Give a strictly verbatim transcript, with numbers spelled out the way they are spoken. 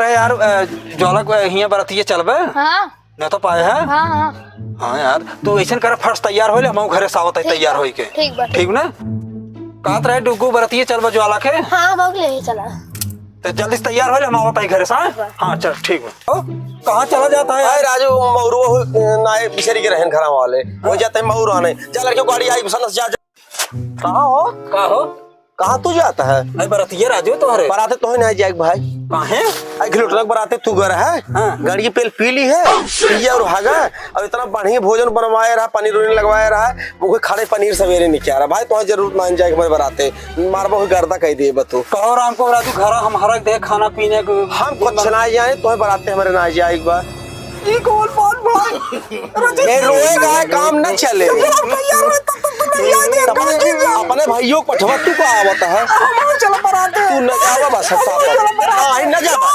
अरे यार, अ, ज्वाला को, अ, हियाँ बरतिये चलबे? हाँ। न तो पाए है? हाँ, हाँ। हाँ यार, तू ऐसन कर, फर्स्ट तैयार होइ ले, हम घरे से आवत है ठीक तैयार बा, होइ के। ठीक बा। ठीक ना? कहत रहे डुगू बरतिये चलबे ज्वाला के? हाँ, हम लोग ले ही चला। तो जल्दी से तैयार होइ ले, हम आवत है घरे से, हाँ? ठीक बा। हाँ, चल, ठीक बा। ओ, कहाँ चला जाता है यार? अरे राजू, मौरू हो, ना बिसरी के रहन घरा वाले। वो जाते हैं मौरू आने। जा लड़के, गाड़ी आई, पसंद से जा, जा। कहाँ हो? का हो? कहाँ तू जाता है? अरे बरतिया राजू तोहरे। बराते तोहे नाहीं जाए के भाई। काहे? अरे घिलुटरक बराते तू गए रहा है। हाँ। गाड़ी की पेल पी ली है। पिया और हागा। और इतना बढ़िया भोजन बनवाए रहा, पनीर उनीर लगवाए रहा। वो कोई खाने पनीर सवेरे नहीं किया रहा। भाई तोहे जरूरत नाहीं जाए के हमारे बराते। मारबो कोई गर्दा कह दिए बतू। कहो राम को राजू घर हमारा दे खाना पीने को। हम कुछ ना जाए, तोहे बराते हमारे ना जाए एक बार। ई कौन बात भाई? ए, रोएगा, काम न चले। यार, तब तक तो नहीं आएंगे, अपने, अपने भाइयों को पठवा, तू को आवत है। हम चला बराते। तू न जावा बस, हम चला बराते। हाँ, न जावा।